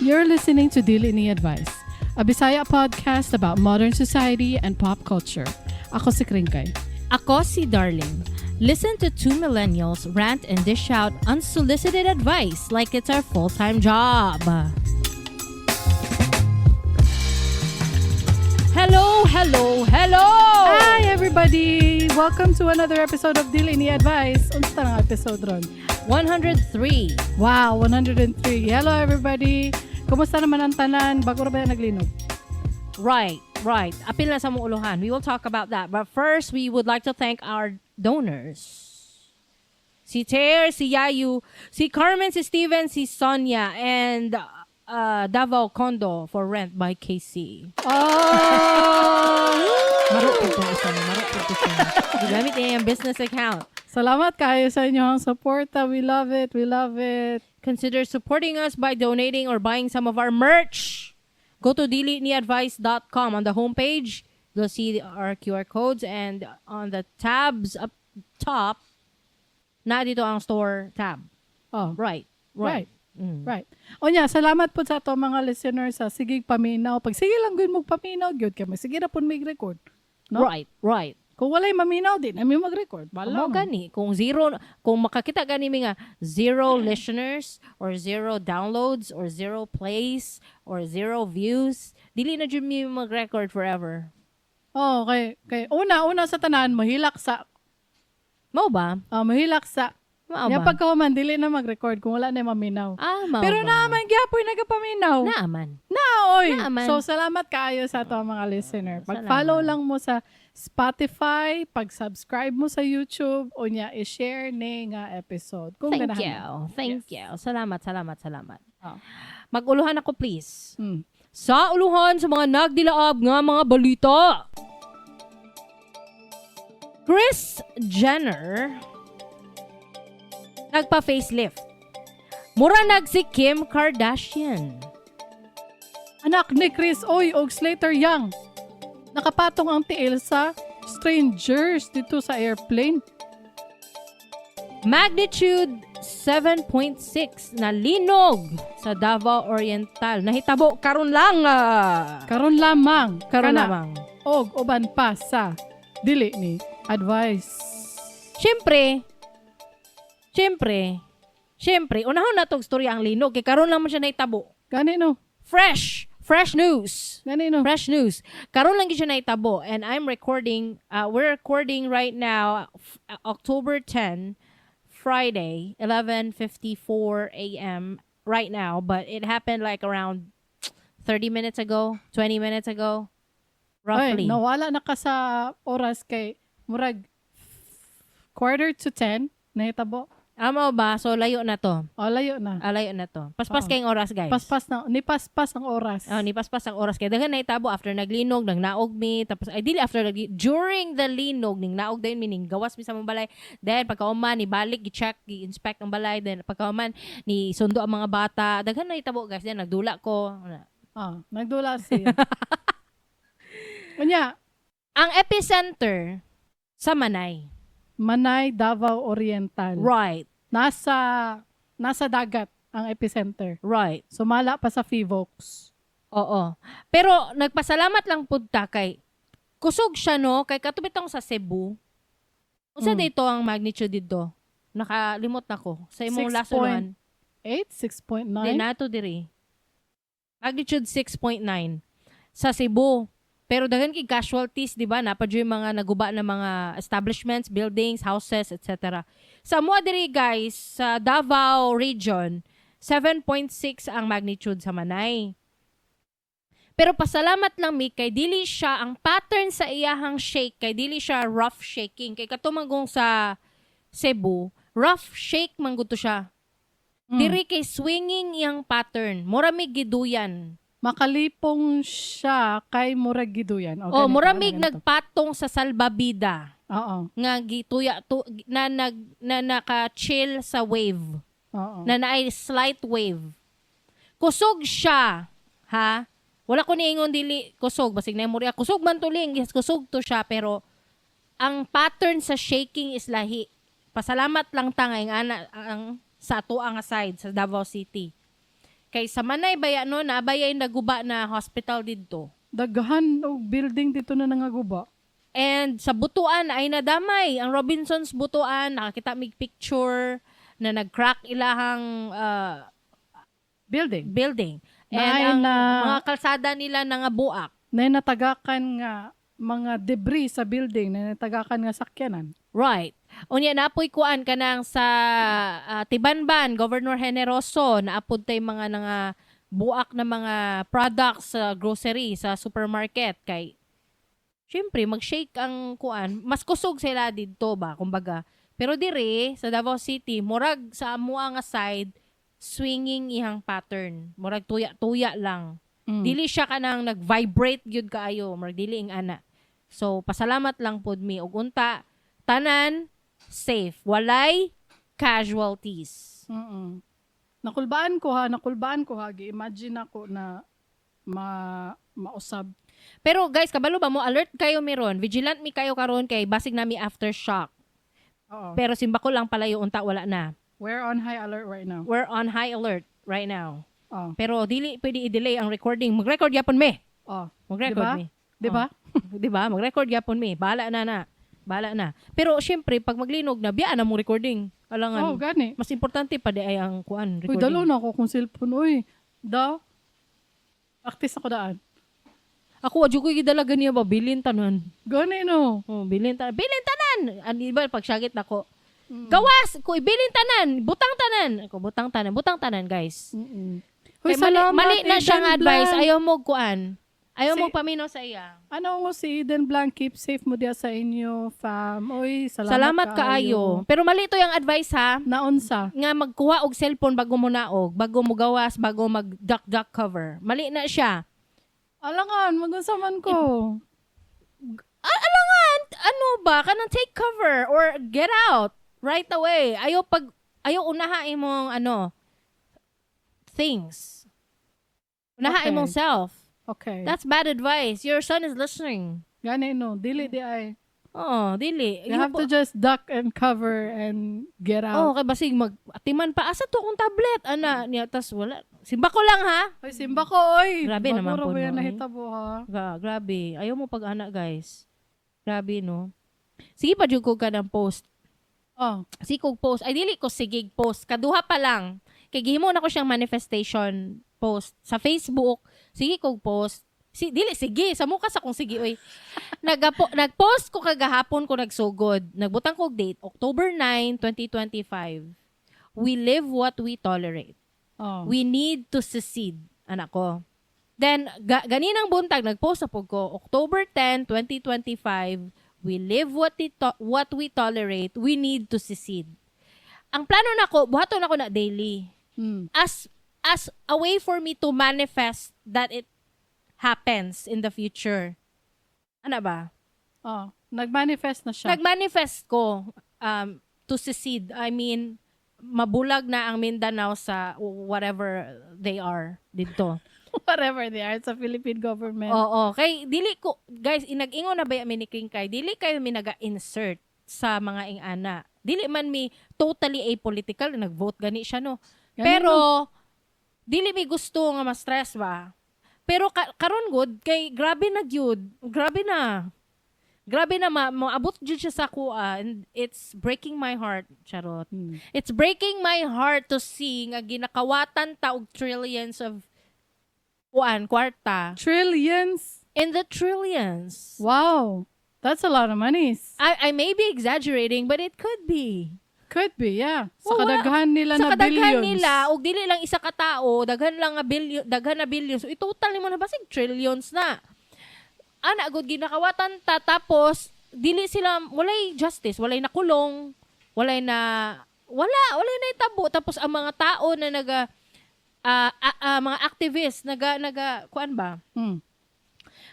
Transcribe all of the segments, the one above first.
You're listening to Dili Ni Advice, a Bisaya podcast about modern society and pop culture. Ako si Kringkay. Ako si Darling. Listen to two millennials rant and dish out unsolicited advice like it's our full-time job. Hello, hello, hello! Hi, everybody! Welcome to another episode of Dili Ni Advice. Unsa ang episode ron? 103. Wow, 103. Hello, everybody! Kumusta naman ang tanan? Bago ra ba yung naglinog? Right. Apil na sa mong uluhan. We will talk about that. But first, we would like to thank our donors. Si Ter, si Yayu, si Carmen, si Steven, si Sonia, and Davao Condo for Rent by KC. Oh! Maro po ito isa mo. Maro po ito siya. Gigamit niya yung business account. Salamat kayo sa inyong suporta. We love it. We love it. Consider supporting us by donating or buying some of our merch. Go to diliniadvice.com. On the homepage, you'll see our QR codes, and on the tabs up top, na dito ang store tab. Oh, Right. right. Right. Onya, salamat po sa ato mga listeners sa sige paminaw. Pag sige lang gyud mo paminaw gyud kay sige ra pud mig record. No? Right. Kung walay maminaw di na mi mag-record. Bala Mo man. gani kung zero, kung makakita gani mi nga zero listeners or zero downloads or zero plays or zero views, dili na jud mi mag-record forever. Oh, kay una sa tanan mahilak sa Mao ba? Mahilak sa. Mao Nya ba? pagkahuman dili na mag-record kung wala na maminaw. Ah, mao Pero ba? naaman gyapoy nagapaminaw. Naaman. Naoy. Naaman. So salamat kaayo sa ato mga listener. Pag-follow Salamat. lang mo sa Spotify, pag-subscribe mo sa YouTube, unya i-share ni nga episode. Kung Thank ganahan you. mo. Thank you. Salamat, salamat, salamat. Ah. Mag-uluhan ako, please. Sa uluhan sa mga nagdilaab nga mga balita. Kris Jenner nagpa-facelift. Mura nag si Kim Kardashian. Anak ni Chris Oy og Slater Young. Nakapatong ang tiil sa strangers dito sa airplane. Magnitude 7.6 na linog sa Davao Oriental. Nahitabo karon lang. Karon lamang. Karon Kana, lamang. Og uban pa sa Dili Ni Advice. Siyempre, siyempre, siyempre, unahon na tong storya ang linog kay karon lang man siya nahitabo. Gani no. Fresh, fresh news. Gani no. Fresh news. Karon lang gyud siya nahitabo and I'm recording, we're recording right now, October 10, Friday, 11:54 a.m. right now, but it happened like around 30 minutes ago, 20 minutes ago, roughly. Ay, nawala na ka sa oras kay murag 9:45 nahitabo. Amo ba? So layo na to. O, layo na. Ah, layo na to. Paspas Oo. kayong oras, guys. Paspas na, ni paspas ang oras. Oh, ni paspas ang oras kay daghan nahitabo after naglinog, nagnaog mi, tapos ay dili after nag during the linog ning naog dayon mi ning gawas mi sa among balay. Then pagkauman ni balik gi-check, gi-inspect ang balay, then pagkauman ni sundo ang mga bata. Daghan nahitabo, guys. Then nagdula ko. Ah, nagdula siya. Unya, Ang epicenter sa Manay. Manay, Davao Oriental. Nasa dagat ang epicenter. Sumala pa sa Phivolcs. Oo. Pero nagpasalamat lang pud ta kay kusog siya, no, kay katubitong sa Cebu. Unsa dito ang magnitude dito? Nakalimot na ko. Sa imong Six last point one. 8, 6.9. Di nato diri. Magnitude 6.9 sa Cebu. Pero daghan kay casualties, di ba? Napa yung mga naguba na mga establishments, buildings, houses, etc. Sa mua diri, guys, sa Davao region, 7.6 ang magnitude sa Manay. Pero pasalamat lang mi kay dili siya ang pattern sa iyahang shake, kay dili siya rough shaking. Kay katumangong sa Cebu, rough shake man gud to siya. Diri kay swinging iyang pattern. Mura mig giduyan. Makalipong siya kay murag giduyan. O, Oh, ganito, mura ano, mig ganito. nagpatong sa salbabida Oo. nga gituya to, na nag na naka-chill sa wave. Oo. Na naay slight wave. Kusog siya, ha? Wala ko niingon dili kusog, basig na muri kusog man tuling, yes, kusog to siya, pero ang pattern sa shaking is lahi. Pasalamat lang ta nga ang ana ang sa ato ang side sa Davao City. Kay sa Manay baya no, naabayay naguba na hospital didto. Daghan og building dito na nangaguba. And sa Butuan ay nadamay. Ang Robinsons Butuan, nakakita mig picture na nag-crack ilahang building. Building. And Naay ang mga kalsada nila nangabuak. Na natagakan nga mga debris sa building, na natagakan nga sakyanan. Right. Unya napoy kuan kanang sa Tibanban, Governor Generoso, naapod tay mga nga buak na mga products sa grocery sa supermarket kay syempre mag-shake ang kuan, mas kusog sila didto ba kumbaga. Pero dire sa Davao City, murag sa amua nga side swinging ihang pattern. Murag tuya-tuya lang. Dili siya kanang nag-vibrate gyud kaayo, murag dili ing ana. So pasalamat lang pod mi og unta tanan safe, walay casualties. Nakulbaan ko ha, nakulbaan ko ha. Gi-imagine ako na mausab. Pero guys, kabalo ba mo alert kayo meron? Vigilant mi kayo karon kay basig nami aftershock. Oo. Pero simba ko lang palayo unta wala na. We're on high alert right now. We're on high alert right now. Oh. Pero dili pwede i-delay ang recording. Mag-record gyapon mi. Oh. Mag-record Diba? mi. Di ba? Di ba? Mag-record gyapon mi. Bahala na na. Bahala na. Pero syempre, pag maglinog na, biya na mo recording. Alangan. Oh, gani. Mas importante pa di ay ang kuan Uy, recording. dalo na ako kung cellphone. Uy, daw. Practice ako daan. Ako, adyo ko gidala ganiya ba? Bilin tanan. Gani no. Oh, bilin tanan. Bilin tanan! Ano ba, pag syagit nako. Gawas! Ko, bilin tanan! Butang tanan! Ako, butang tanan. Butang tanan, guys. Uy, Kay mali, salamat, mali na Eden siyang advice. Blanc. Ayaw mo kuan. Ayaw mo paminaw sa iya. Ano mo si Eden Blanc, keep safe mo diya sa inyo, fam. Uy, salamat, Salamat kaayo. Pero mali to yung advice ha. Naunsa. Nga magkuha og cellphone bago mo naog, bago mo gawas, bago mag duck duck cover. Mali na siya. Alangan, magunsa man ko. Alangan, ano ba kanang take cover or get out right away. Ayaw unaha imong ano things. Unaha imong self. That's bad advice. Your son is listening. Gani no, dili di ay. Oh, dili. You have to just duck and cover and get Oh, out. kay basig mag atiman pa asa to akong tablet ana niya tas wala. Simba ko lang ha. Oy, simba ko, oy. Grabe Bago naman ra po, ba yan no, eh? nahitabo, ha? Grabe. Ayaw mo pag ana, guys. Grabe no. Sige pa jud ko ka ng post. Oh. Sige kog post. Ay dili ko sige post. Kaduha pa lang. Kay gihimo na ko siyang manifestation post sa Facebook. Sige kog post. Si dili sige sa muka sa kung sige oy. Nagpost ko kagahapon ko nagsugod. Nagbutang kog date October 9, 2025. We live what we tolerate. Oh. We need to secede, anak ko. Then, ganinang buntag, nagpost na po ko, October 10, 2025, we live what we tolerate, we need to secede. Ang plano nako, buhaton nako na daily. As a way for me to manifest that it happens in the future. Ano ba? Oh, nagmanifest na siya. Nagmanifest ko to secede. I mean, mabulag na ang Mindanao sa whatever they are dito. Whatever they are sa Philippine government. Oo. Kay dili ko guys, inag-ingon na ba mi ni King kay dili kayo mi naga-insert sa mga ingana. Dili man mi totally apolitical, nag-vote gani siya no. Ganun Pero no. Dili mi gusto nga ma-stress ba. Pero karon gud kay grabe na gyud. Grabe na. Grabe na maabot jud siya sa kuha and it's breaking my heart. Charot. It's breaking my heart to see nga ginakawatan ta og trillions of kuan kwarta. Trillions? In the trillions. Wow. That's a lot of monies. I may be exaggerating, but it could be. Could be, yeah. Sa Oh, wala. kadaghan nila Sa na kadaghan billions. nila, og dili lang isa ka tao, daghan lang nga billion, daghan na billions. So, i-total nimo na basig trillions na. Ana gud ginakawatan ta tapos dili sila walay justice, walay nakulong, walay na wala, walay na itabo. Tapos ang mga tao na naga mga activists naga naga kuan ba?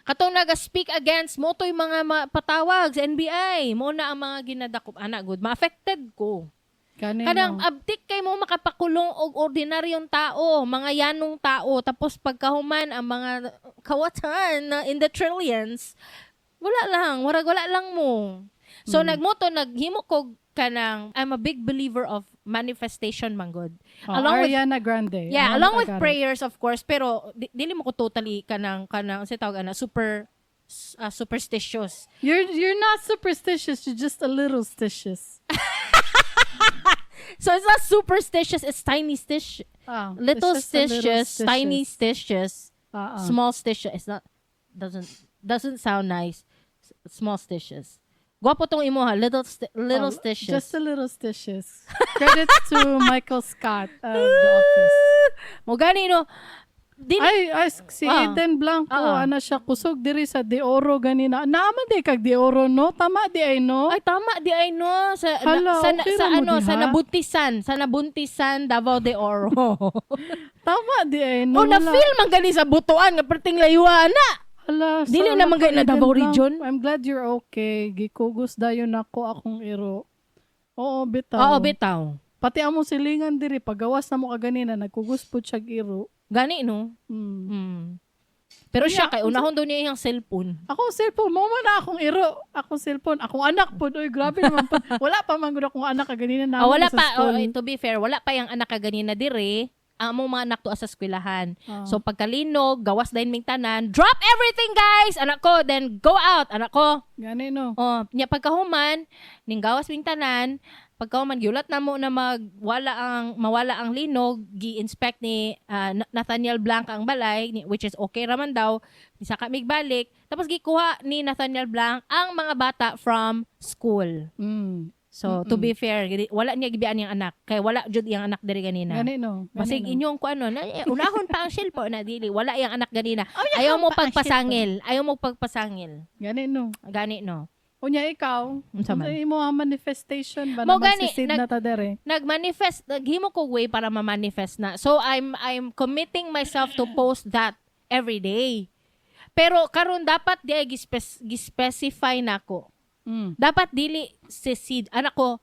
Katong naga-speak against mo to'y mga patawag sa NBI, mo na ang mga ginadakop ana gud, ma-affected ko. Kanino? Kanang abtik kay mo makapakulong og ordinaryong tao, mga yanong tao, tapos pagkahuman ang mga kawatan na in the trillions, wala lang, warag wala lang mo. So nagmoto naghimo kog Kanang I'm a big believer of manifestation manggod. Oh, Along with Ariana Grande. Yeah, Ano along with Tagalog? prayers, of course, pero dili mo ko totally kanang sa tawag ana super superstitious. You're not superstitious, you're just a little stitious. So it's not superstitious, it's tiny stitch. Ah, Little it's just a little stitches, tiny stitches, Ah, ah. small stitches. It's not doesn't sound nice. Small stitches. Gwapo tong imo ha, little Oh, stitches. Just a little stitches. Credit to Michael Scott of The Office. Mo gani no. Dili Ay, ay, si Eden Blanco, ana siya, kusog diri sa De Oro ganina. Naaman di kag De Oro, no? Tama di ay, no? Ay, tama di ay no sa Hala, na, sa, okay sa ra mo ano sa diha. Nabuntisan, Davao de Oro. Tama di ay, no? Oh, na feel man gani sa butuan nga perting layuan na. Hala, Dili sa na man gani na Eden Davao Blanco. Region. I'm glad you're okay. Gikugos dayon nako akong iro. Oo, bitaw. Oo, bitaw. Pati among silingan diri, pagawas na mo kaganina, nagkugos po siya iro. Gani no. Pero siya kay unahon daw niya iyang cellphone. Ako cellphone, mo man na akong iro. Akong cellphone, akong anak po. Uy, grabe naman po. Wala pa man gud akong anak kaganina na Ah, wala sa pa school. oh, to be fair, wala pa yung anak kaganina dire. Ang among mga anak to sa eskwelahan. So pagkalinog, gawas dayon ming tanan, drop everything guys, anak ko, then go out, anak ko. Gani no. Oh, nya pagkahuman, ning gawas ming tanan, pagkahuman giulat na mo na magwala ang mawala ang linog, gi-inspect ni Nathaniel Blanc ang balay, which is okay raman daw, isa ka migbalik, tapos gikuha ni Nathaniel Blanc ang mga bata from school. So, to be fair, wala niya gibiyaan yung anak. Kaya wala jud iyang anak diri ganina. Gani no. Gani Basig no. inyong kuano na eh, unahon pa ang cellphone na dili wala iyang anak ganina. Ayaw mo pa ang pagpasangil. Ayaw mo pagpasangil. Gani no. Gani no. Unya ikaw, Unsa man? unsa imo ang manifestation ba Mo na gani, magsisid na ta dere? Nagmanifest, naghimo ko way para ma-manifest na. So I'm committing myself to post that every day. Pero karon dapat di ay gispecify nako. Dapat dili secede. Anak ko,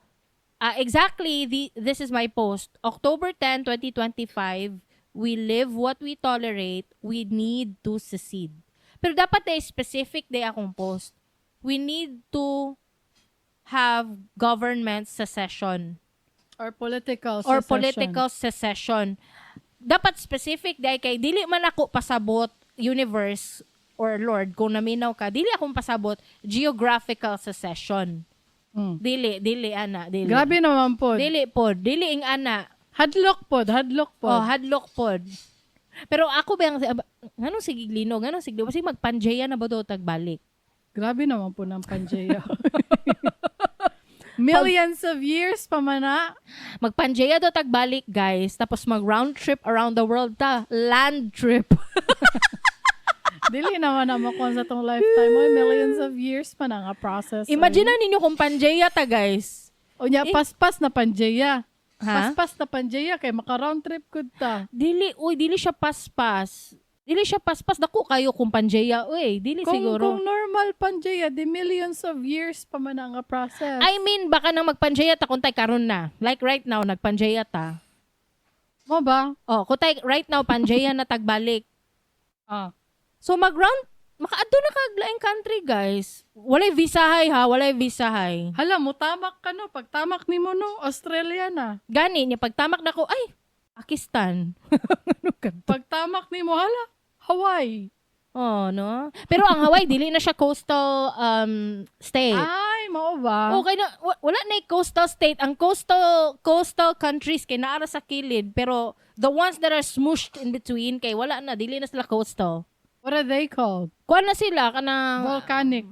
exactly this is my post. October 10, 2025, we live what we tolerate, we need to secede. Pero dapat ay specific day akong post. We need to have government secession Or political or secession. political secession. Dapat specific dahil kay dili man ako pasabot universe or Lord kung naminaw ka, dili akong pasabot geographical secession. Dili, dili ana, dili. Grabe naman po. Dili pod, dili ing ana. Hadlock pod, hadlock pod. Oh, hadlock pod. Pero ako ba yung, nganong sige linog, nganong sige, kasi magpanjeya na ba do tagbalik? Grabe naman po ng Pangea. Millions of years pa man na. Magpanjeya do tagbalik, guys. Tapos mag round trip around the world ta. Land trip. Dili naman na makuha sa tong lifetime mo. Millions of years pa na nga process. Imagine na ninyo kung Pangea ta, guys. O nya, paspas na Pangea. Ha? Paspas na Pangea kay maka round trip gud ta. Dili, uy, dili siya paspas. Dili siya paspas. Dako kayo kung Pangea, uy. Dili siguro. Kung normal Pangea, di millions of years pa man na nga process. I mean, baka nang magpangea ta kung tay karon na. Like right now, nagpangea ta. Mo ba? Oh, kung tay right now, Pangea na tagbalik. So mag-round, makaadto na kag laing country, guys. Walay visa hay ha, walay visa hay. Hala, mutamak ka no. Pagtamak nimo no, Australia na. Gani niya pagtamak na ko, ay, Pakistan. Ano ka to? Pagtamak nimo, hala, Hawaii. Oh, no. Pero ang Hawaii dili na siya coastal state. Ay, mao ba? Okay na wala na yung coastal state. Ang coastal coastal countries kay naara sa kilid, pero the ones that are smooshed in between kay wala na, dili na sila coastal. What are they called? Kuan na sila kanang Volcanic.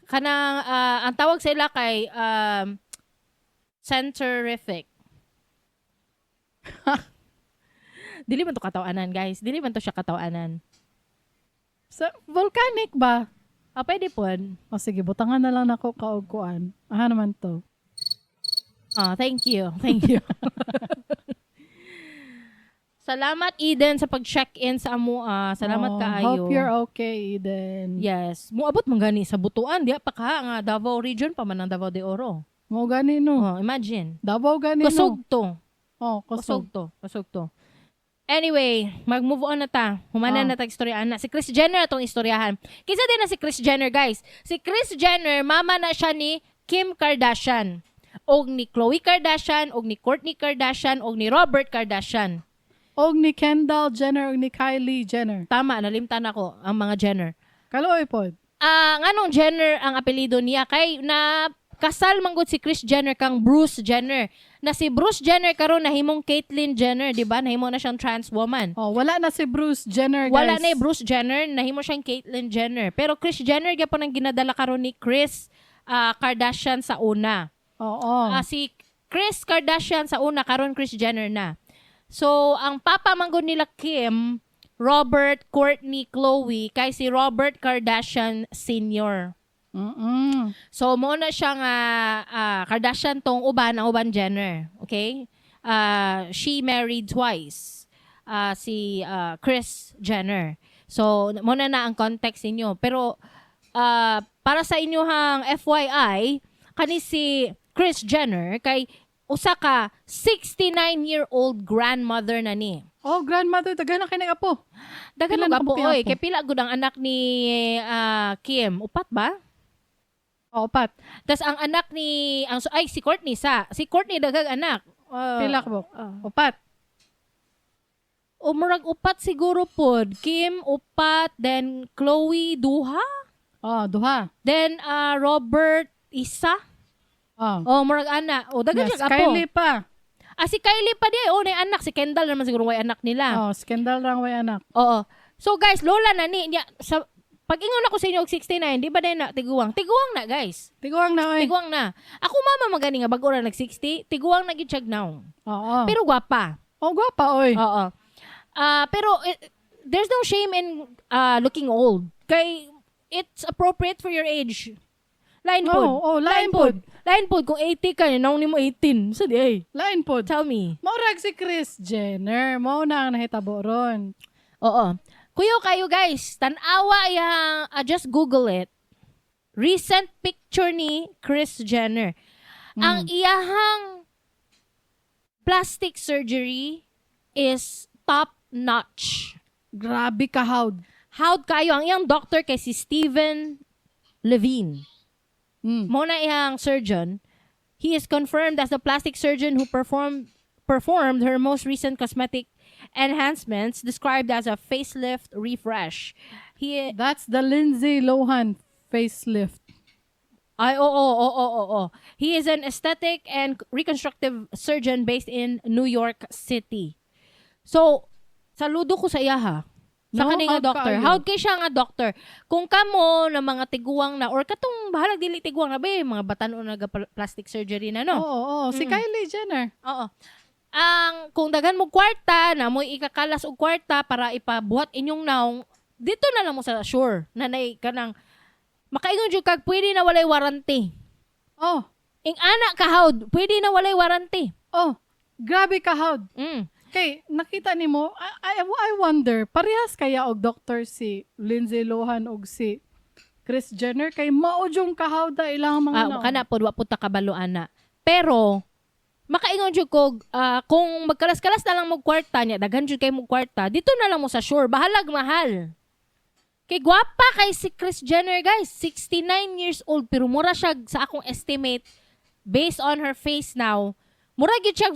Kanang ang tawag sa ila kay centerific. Dili man to katawanan, guys. Dili man to siya katawanan. Sa volcanic ba? Ah, pwede po. O sige, butangan na lang nako kaog kuan. Aha naman to. Ah, thank you. Thank you. Salamat, Eden, sa pag-check-in sa amo. Ah. Salamat Oh, kaayo. Hope you're okay, Eden. Yes. Muabot man gani sa Butuan. Diya pa ka nga Davao Region pa man ang Davao de Oro. Mo gani no. Oh, imagine. Davao gani no. Kusog to. Oh, kusog. Kusog to. Kusog to. Anyway, mag-move on na ta. Humana na tag istoryahan na. Si Kris Jenner atong istoryahan. Kinsa din na si Kris Jenner, guys? Si Kris Jenner, mama na siya ni Kim Kardashian. Og ni Khloe Kardashian, og ni Kourtney Kardashian, og ni Robert Kardashian. Og ni Kendall Jenner og ni Kylie Jenner. Tama, nalimtan ako ang mga Jenner. Kaluoy pod. Ah, nganong Jenner ang apelyido niya? Kay na kasal manggod si Kris Jenner kang Bruce Jenner. Na si Bruce Jenner karon nahimong Caitlyn Jenner, di ba? Nahimo na siyang trans woman. Oh, wala na si Bruce Jenner, guys. Wala na Bruce Jenner, nahimo siyang Caitlyn Jenner. Pero Kris Jenner gyapon ang ginadala karon ni Kris Kardashian sa una. Oo. Ah, si Kris Kardashian sa una, karon Kris Jenner na. So, ang papa manggod nila Kim, Robert, Kourtney, Khloe, kay si Robert Kardashian Sr. So, mo na siya nga Kardashian tong uban, ang uban Jenner. Okay? She married twice. Si Kris Jenner. So, mo na ang context ninyo. Pero, para sa inyohang FYI, kani si Kris Jenner kay usa ka 69-year-old grandmother na ni. Oh, grandmother, daghan na kay apo. Daghan Pila og na apo kabuok oy, apo? Kay pila gud ang anak ni Kim? Upat ba? Oh, upat. Tas ang anak ni ang ay si Kourtney sa. Si Kourtney daghang anak. Pila ka buok? Upat. O murag upat siguro pod. Kim upat, then Khloe duha, Oh, duha. then Robert isa. Oh. O murag ana. O daghan Yes, siya apo. Kylie pa. Ah, si Kylie pa di. O na anak si Kendall naman siguro way anak nila. Oh, si Kendall rang way anak. Oo. So guys, lola na ni niya sa pag ingon ako sa inyo og 69, di ba din na tiguang? Tiguang na, guys. Tiguang na oy. Tiguang na. Ako mama magani nga bag-o ra nag 60, tiguang na gyud siya now. Oo. Pero gwapa. Oh, gwapa oy. Oo. Pero there's no shame in looking old. Kay it's appropriate for your age. Lain Oh, pod. oh, lain pod. Lain pod kung 80 ka, naong nimo 18. So di ay. Lain pod. Tell me. Maurag si Kris Jenner. Mao na ang nahitabo ron. Oo. Kuyo kayo guys, tan-awa yang just Google it. Recent picture ni Kris Jenner. Ang iyahang plastic surgery is top notch. Grabe ka hawd. Howd kayo ang iyang doctor kay si Steven Levine. Mo na iyang surgeon. He is confirmed as the plastic surgeon who performed her most recent cosmetic enhancements, described as a facelift refresh. He That's the Lindsay Lohan facelift. Ay, oo. He is an aesthetic and reconstructive surgeon based in New York City. So, saludo ko sa iya ha. Sa No, kani nga how'd doctor. kaayo? How'd kay siya nga doctor? Kung kamo na mga tiguang na or katong bahalag dili tiguang na ba eh, mga batan-on naga plastic surgery na, no? Oo. Si Kylie Jenner. Oo. Ang kung daghan mo kwarta na mo'y ikakalas og kwarta para ipabuhat inyong naong, dito na lang mo sa sure na nay kanang makaingon jud kag pwede na walay warranty. Oh, Ing ana ka hawd, pwede na walay warranty. Oh. Grabe ka hawd. Kay nakita nimo, I wonder, parehas kaya og doctor si Lindsay Lohan og si Kris Jenner kay mao jung kahawda ilang mga Ah, naong. kana pod wa pud ta kabalo ana. Pero makaingon jud ko kung magkalas-kalas na lang mo kwarta niya, daghan jud kay mo kwarta, dito na lang mo sa sure, bahalag mahal. Kay gwapa kay si Kris Jenner, guys, 69 years old pero mura siya sa akong estimate based on her face now, mura gyud siya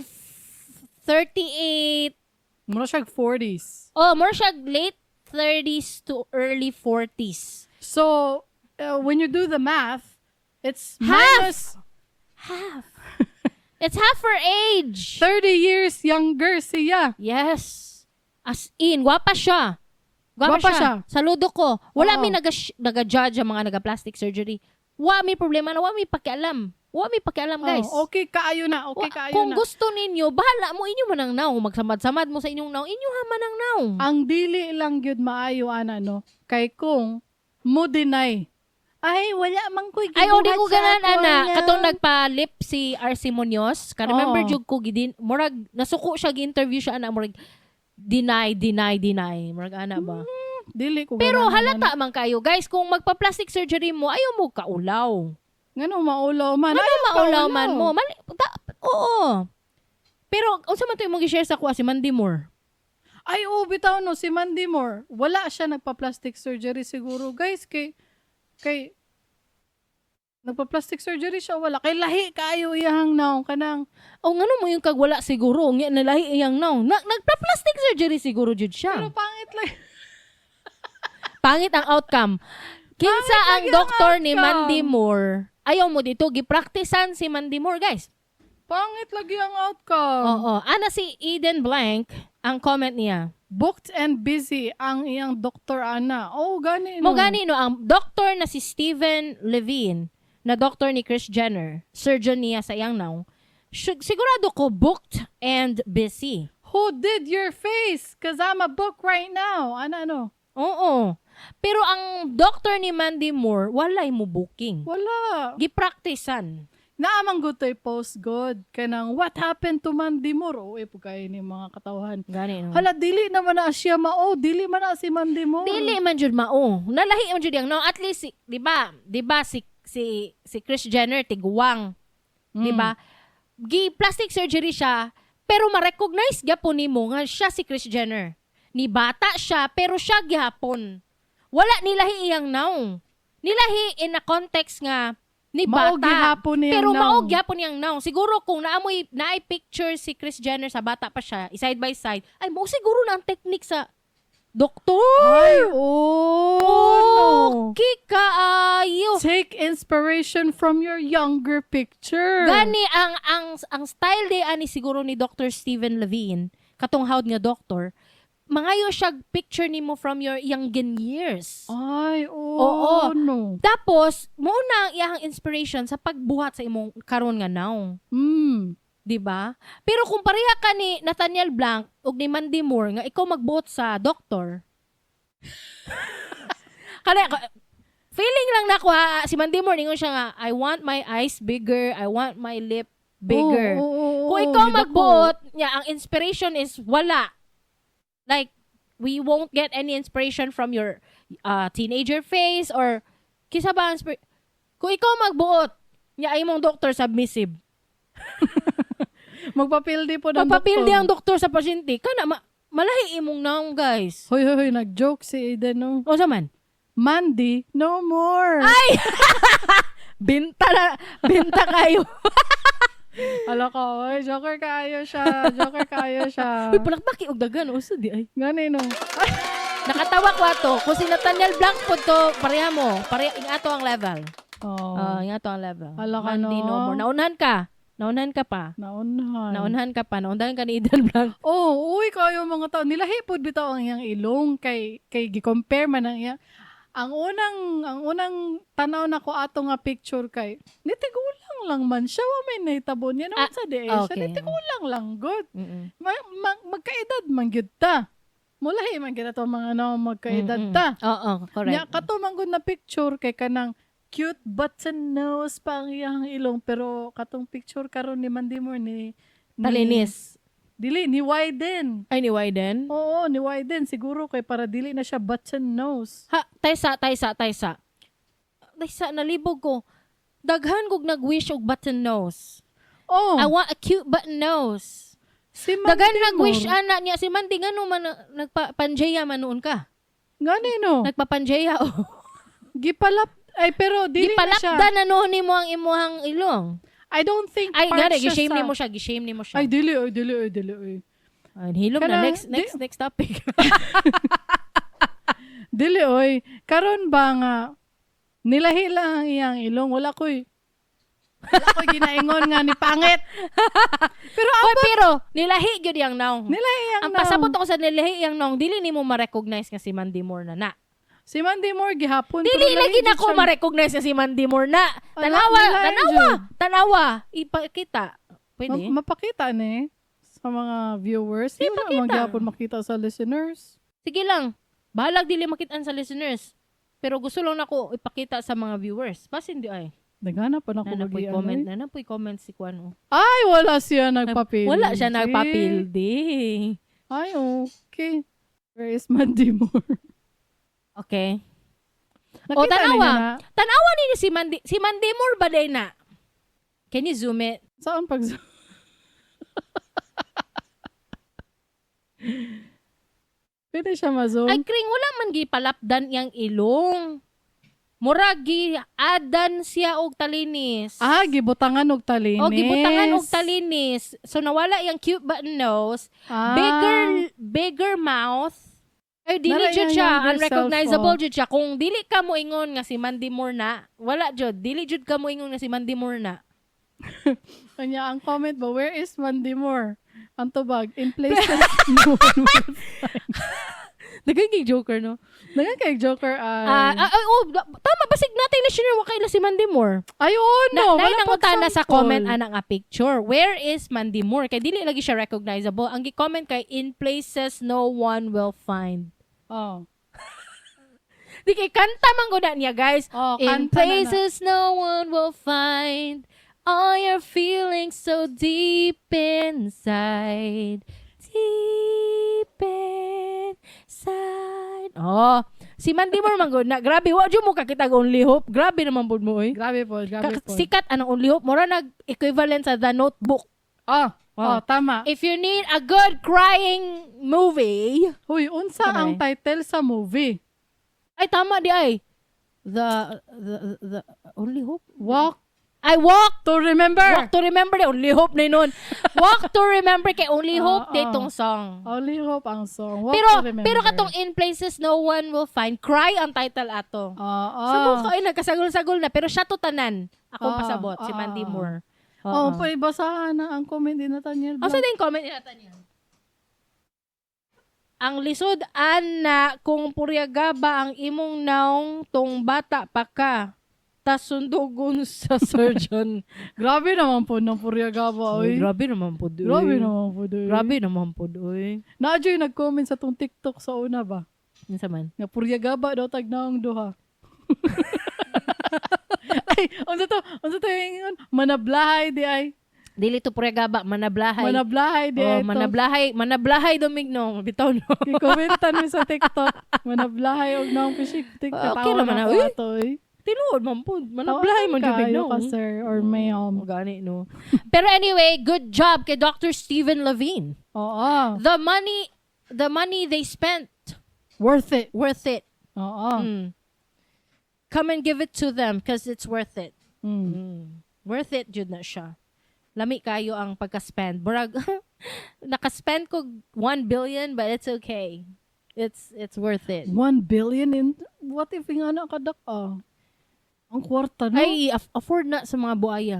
38. Mura siya 40s. Oh, mura siya late 30s to early 40s. So, when you do the math, it's Half! minus Half. It's half her age. 30 years younger siya. Yes. As in, gwapa siya. Gwapa, Gwapa siya. siya. Saludo ko. Wala Oo. mi naga-judge ang mga naga-plastic surgery. Wa mi problema na, wa mi pakialam. Wa mi pakialam, guys. Oh, okay kaayo na, okay kaayo Kung na. gusto ninyo, bahala mo inyo man ang naong. Magsamad-samad mo sa inyong naong, inyo ha man ang naong. Ang dili lang gyud maayo ana no kay kung mo deny. Ay, wala man ko'y Ay, o, di gibuhat ko sa ganan, ako ana. niya. Katong nagpa-lip si RC Munoz. Ka remember Oo. jud ko gidin murag nasuko siya gi-interview siya ana murag deny, deny, deny. Murag ana ba? Dili ko Pero ganahan, halata man kayo, guys, kung magpa-plastic surgery mo, ayaw mo kaulaw. ana. Ngano maulaw man? Ano Ayaw maulaw kaulaw. man mo? Mali, oo. Pero unsa man to imong gi-share sa kuha si Mandy Moore? Ay, oo, bitaw no, si Mandy Moore. Wala siya nagpa-plastic surgery siguro, guys. Kay, kay, Nagpa-plastic surgery siya, wala. Kay lahi kaayo iyang naong kanang O ngano mo yung kag wala siguro, nya nalahi iyang naong. Nagpa-plastic surgery siguro jud siya. Pero pangit lang. Pangit ang outcome. Kinsa ang lagi ang doktor ni outcome. Mandy Moore? Ayaw mo dito, gipraktisan si Mandy Moore, guys. Pangit lagi ang outcome. Oo. Ana si Eden Blank, ang comment niya. Booked and busy ang iyang doktor ana. Oh, gani no. Mo gani no, ang doktor na si Steven Levine, na doktor ni Kris Jenner, surgeon niya sa iyang naong, sigurado ko booked and busy. Who did your face? 'Cause I'm a book right now. Ana ano? Oo. Pero ang doktor ni Mandy Moore, walay mo booking. Wala. Gipraktisan. Naamang good to'y post good. Kanang what happened to Mandy Moore? Oo, eh, pagkain ni mga katawhan. Gani no. Hala, dili naman na siya mao. Dili man na si Mandy Moore. Dili man jud mao. Nalahi man jud yang no. At least si, 'di ba? 'Di ba si si si Kris Jenner tiguang, 'di ba? Gi plastic surgery siya, pero ma-recognize gyapon nimo nga siya si Kris Jenner. Ni bata siya pero siya gihapon. Wala nilahi iyang naong. Nilahi in a context nga ni Mao bata. gihapon niyang Pero mao naong. gyapon niyang naong. Siguro kung naamoy naay picture si Kris Jenner sa bata pa siya, side by side, ay mao siguro na ang technique sa doktor. Ay, oh, no. Okay kaayo. Take inspiration from your younger picture. Gani ang style day ani siguro ni Dr. Steven Levine, katong hawd nga doktor, mangayo siya picture nimo from your younger years. Ay, oh, Oo. no. Tapos mo na ang iyang inspiration sa pagbuhat sa imong karon nga naong. 'Di ba? Pero kung pareha ka ni Nathaniel Blanc ug ni Mandy Moore nga ikaw magbuot sa doktor. Kana feeling lang nako ha, si Mandy Moore ningon siya nga I want my eyes bigger, I want my lip bigger. Oo, oo, oo, Kung ikaw gidako. magbuot, niya ang inspiration is wala. Like we won't get any inspiration from your teenager face or kisa ba kung ikaw magbuot, niya ay mong doctor submissive. Magpapildi po ng Magpapildi doktor. ang doktor sa pasyente. Kana malahi imong naong, guys. Hoy, hoy, hoy, nag-joke si Aiden, no? O sa man? Mandy, no more. Ay! Binta na, binta kayo. Ala ko, oy, joker kaayo siya. Joker kaayo siya. Uy, palakbaki og dagan usa di ay. Gani, no? Nakatawa ko ato. Kung si Nathaniel Blanc po to, pareha mo. Pareha, ingato ang level. Oh. Ah, ingato ang level. Ala ka, Mandy, no? no more. Naunhan ka. Naunhan ka pa. Naunhan. Naunhan ka pa. Naunhan ka ni Eden Blanc. Oh, uy, kayo mga tao. Nilahi pod bitaw ang iyang ilong kay gi-compare man ang iyang ang unang tanaw nako ato nga picture kay nitigulang lang man siya, wa may nahitabo niya naman Ah, sa di siya nitigulang lang good. Magkaedad man gyud ta. Mulahi man gyud ato mga no magkaedad ta. Oo, correct. Nya kato man gud na picture kay kanang cute button nose pa ang iyang ilong, pero katong picture karon ni Mandy Moore ni Talinis. Dili ni widen. Ay, ni Wyden? Oo, ni widen siguro kay para dili na siya button nose. Ha, taysa, taysa, taysa. Taysa, nalibog ko. Daghan kog nag-wish og button nose. Oh, I want a cute button nose. Si Mandy Daghan nag-wish Moore. ana niya si Mandy ngano man nagpa-Pangea man noon ka. Ngani no? Nagpa-Pangea oh. Gipalap ay pero dili na siya. Gipalapdan na noon nimo ang imuhang ilong. I don't think Ay, part gani siya gi-shame nimo siya, gi-shame nimo siya. Ay, dili, oy, dili, oy, dili, oy. Ay, hilom na Kana- next next next topic. Dili, oy. Karon ba nga nilahi lang ang iyang ilong, wala ko'y ginaingon nga ni pangit. Pero Oy, pero nilahi gyud yang naong. Nilahi ang Ang pasabot ako sa nilahi yang naong, dili nimo ma-recognize nga si Mandy Moore na na. Si Mandy Moore gihapon. Dili pero lahi lagi jud na ko siya. ma-recognize nga si Mandy Moore na. Ala, Tanawa, nilahi tanawa, jud. tanawa. Ipakita. Pwede. Mapakita ni sa mga viewers. Di wala Ipakita. man gihapon makita sa listeners. Sige lang. Bahalag dili makitaan sa listeners. Pero gusto lang nako ipakita sa mga viewers. Basin di ay. Nagana pa na ko Na napoy magi- comment, ano, eh. na napoy comment si Kwan. Oh. Ay, wala siya nagpapildi. Wala siya nagpapildi. Ay, okay. Where is Mandy Moore? Okay. Nakita O, tanawa. ninyo na? Tanawa ninyo si Mandy. Si Mandy Moore ba day na? Can you zoom it? Saan pag Pwede siya ma-zoom? Ay, kring, wala man gipalapdan yang ilong. Murag gi-add-an siya og talinis. Ah, gibutangan og talinis. O gibutangan og talinis. So nawala yung cute button nose, Ah. bigger bigger mouth. Ay, dili Nara jud iyang siya younger self, unrecognizable oh. jud siya. Kung dili ka moingon nga si Mandy Moore na, wala jud, dili jud ka moingon nga si Mandy Moore na. Kanya, ang comment ba, "Where is Mandy Moore?" Ang tubag, "In places no one will find." Daghan kay joker, no? Daghan kay Joker ay. Ah, ah, ay, oh, tama, basig natin na siya wa kaila si Mandy Moore. Ay, oo, no. Na, Wala nangutana sa pagsample. comment ana nga picture. "Where is Mandy Moore?" Kay dili lagi siya recognizable. Ang gi-comment kay, "In places no one will find." Oh. Di kay kanta man gud na niya, guys. Oh, "In kanta na na. places no one will find all your feelings so deep inside. Deep inside." Oh, si Mandy Moore man gud na. Grabe, wa jud mo kakita og Only Hope. Grabe naman pud mo oy. Grabe po, grabe po. Sikat anong Only Hope. Mura nag equivalent sa The Notebook. Oh, Oh. oh, tama. If you need a good crying movie, Huy, unsa Kamay. ang title sa movie? Ay, tama di ay. The Only Hope. Walk I Walk to Remember. Walk to Remember di Only Hope na nun. Walk to Remember kay Only Hope Oo. di itong song. Only Hope ang song. Walk Pero to Remember. pero katong In Places No One Will Find, cry ang title ato. Oo. Sa mukha ay nagkasagol-sagol na, pero siya to tanan. Akong pasabot si Mandy Moore. Oh, Oo. pa basahan na ang comment ni Nathaniel Ang sa Blanc. din comment ni Nathaniel. Ang lisod ana kung puryagaba ang imong naong tong bata pa ka. Tas sundugon sa surgeon. Grabe naman po ng Puryagaba, oy. Uy, grabe naman po. Oy. Grabe naman po, oy. Grabe naman po. Oy. Naadyo'y nag-comment sa tong TikTok sa una ba? Unsa man? Nga Puryagaba daw tag naong duha. Ay, unsa to? Unsa to yung ingon? Manablahay di ay. Dili to puryagaba, manablahay. Manablahay di Oh, ay to. Manablahay, manablahay domigno, bitaw no. Gikomentan mi sa TikTok. Manablahay og naong pisik. Tik Ah, okay naman na, na uy. ato, oy. Tinuod man po. Manablahay man jud Kaayo no. ka, sir or ma'am. Gani no. Pero anyway, good job kay Dr. Stephen Levine. Oo. The money they spent, Worth it. Worth it. Oo. Come and give it to them because it's worth it. Worth it jud na siya. Lami kayo ang pagka-spend. Murag naka-spend ko 1 billion, but it's okay. It's worth it. 1 billion in what if nga na kadak ah. Ang kwarta, no? Ay, afford na sa mga buaya.